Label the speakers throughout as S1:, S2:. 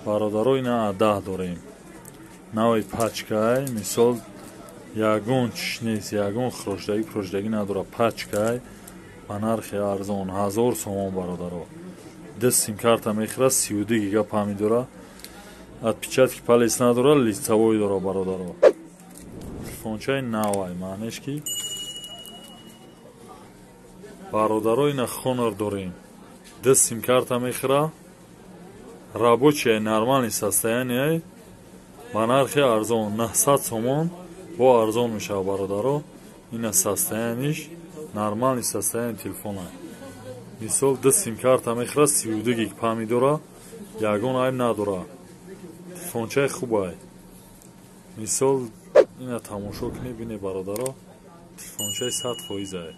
S1: Бародаро, ина А10 дорем. Нави пачкай, мисол ягон чиш нест, ягон хӯрошдагӣ пӯрошдагӣ надора, пачкай ба нархи арзон 1000 сомон, бародаро. Ду симкарта мехӯра, 32 гига память дора, отпечатки палец надора, лицевой дора, бародаро. Телефончаи навай, маънеш ки, бародаро, ина Хонор дорем. Ду симкарта мехӯра, рабочая, нормальный состояние, ба нархи арзон 900 сомон бо арзон мешавад, бародаро. Ина состояниш, нормальный состояние телефона. Мисол, ду симкарта мехӯра, 32 гиг память дора, ягон айб надора, телефончаи хубай. Мисол, ина тамошо кунӣ, бине, бародаро, телефончаи 100%-ай.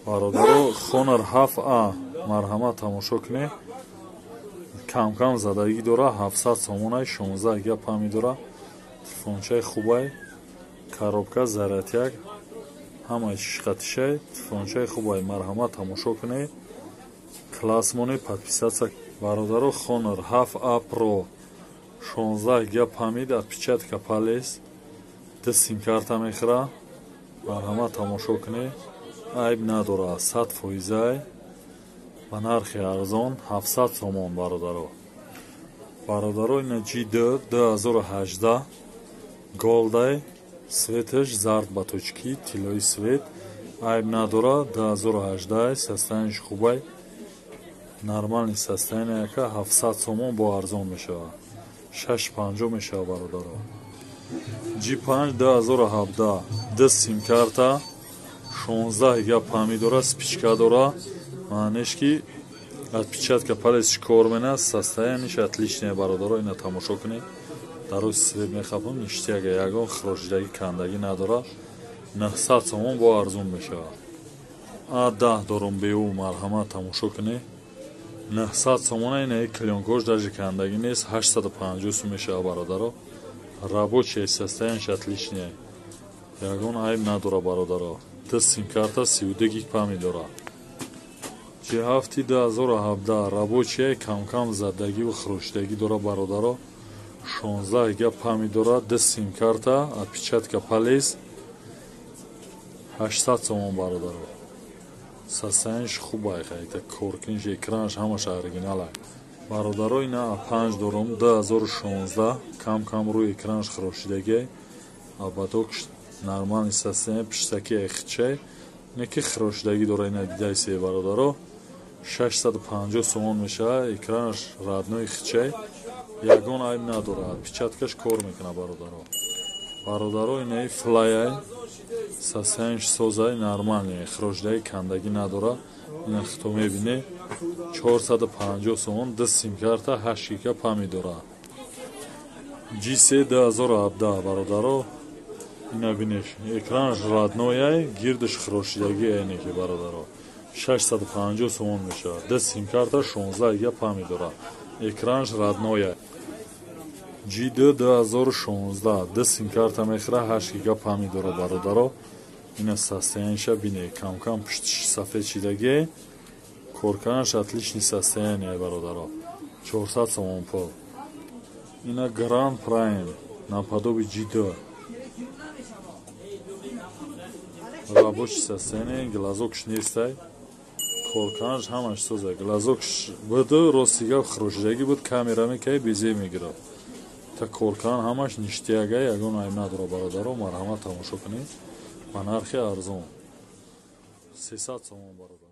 S1: Бародаро, Хонор 7А, марҳамат, тамошо кунед, камкам задагӣ дора, 700 сомонай, 16 гига память дора, телефончаи хубай, коробка, зарядяк, ҳамаи чишқатишай, телефончаи хубай, марҳамат, тамошо кунед, класс монед, подписаться. Бародаро, Хонор 7А Pro, 16 гига память, отпечатка палец, ду симкарта мехӯра, марҳамат, тамошо кунед, айб надора, 100%-ай, ба нархи арзон 700 сомон, бародаро. Бародаро, ина G2 2018, голдай, светаш зард ба точки, тиллои свет, айб надора, 2018, состояниш хубай, нормальный состояние, яка 700 сомон бо арзон мешавад, 650 мешавад, бародаро. G5 2017, ду симкарта, 16 гига память дора, спичка дора, маънеш ки отпечатка палец кор менаст, состояниш отличное, бародаро, ина тамошо кунед, дар рӯи свет мехапам, ништяга, ягон хирошидагӣ, кандагӣ надора, 900 сомон бо арзон мешавад. А10 дорум беу, марҳамат, тамошо кунед, 900 сомона, ина клёнкош даже кандагӣ нест, 850 сум мешавад, бародаро. Рабочее, состояниш отличное, ягон айб надора, бародаро, ду симкарта, 32 гиг память дора. G7 2017, рабочая, камкам задагиву хирошидагӣ дора, бародаро, 16 гига память дора, ду симкарта, отпечатка палец, 800 сомон, бародаро. Состояниш хубай, хайта коркинш, экранаш ҳамаш оригиналай. Бародаро, ина А5 дорум 2016, кам-кам рӯи экранаш хирошидагӣ, ободокш нормальный состояние, пиштаки эхчай, не ки хирошидагӣ дора, ина дидайсе, бародаро, 650 сомон мешавад, экранаш родной хичай, ягон айб надорад, отпечаткаш кор мекунад, бародаро. Бародаро, инаи флайай, состояниш созай, нормальный, хирошидагӣ, кандагӣ надора, ина хито мебине, 450 сомон, ду симкарта, 8 гига память дора. G3 2017, бародаро, ина бинеш, экранаш роднояй, гирдаш хирошидагӣ айне ки, бародаро, 650 сомон мешавад, ду симкарта, 16 гига память дора, экранаш роднояй. G2 2016, ду симкарта мехӯра, 8 гига память дора, бародаро, ина состояниша бине, камкам пуштиш сафед шидагӣ, корканаш отличный состояние, бародаро, 400 сомон пул. Ина Гранд Прайм наподобие G2, рабочий состояние, глазокш нестай, корканаш ҳамаш соза, глазокш буду, рости гап, хирошидагӣ буд, камера мекаи, безе мегирад, та коркан ҳамаш ништяга, ягон айб надора, бародаро, марҳамат, тамошо кунед, ба нархи арзон 300 сомон, бародар.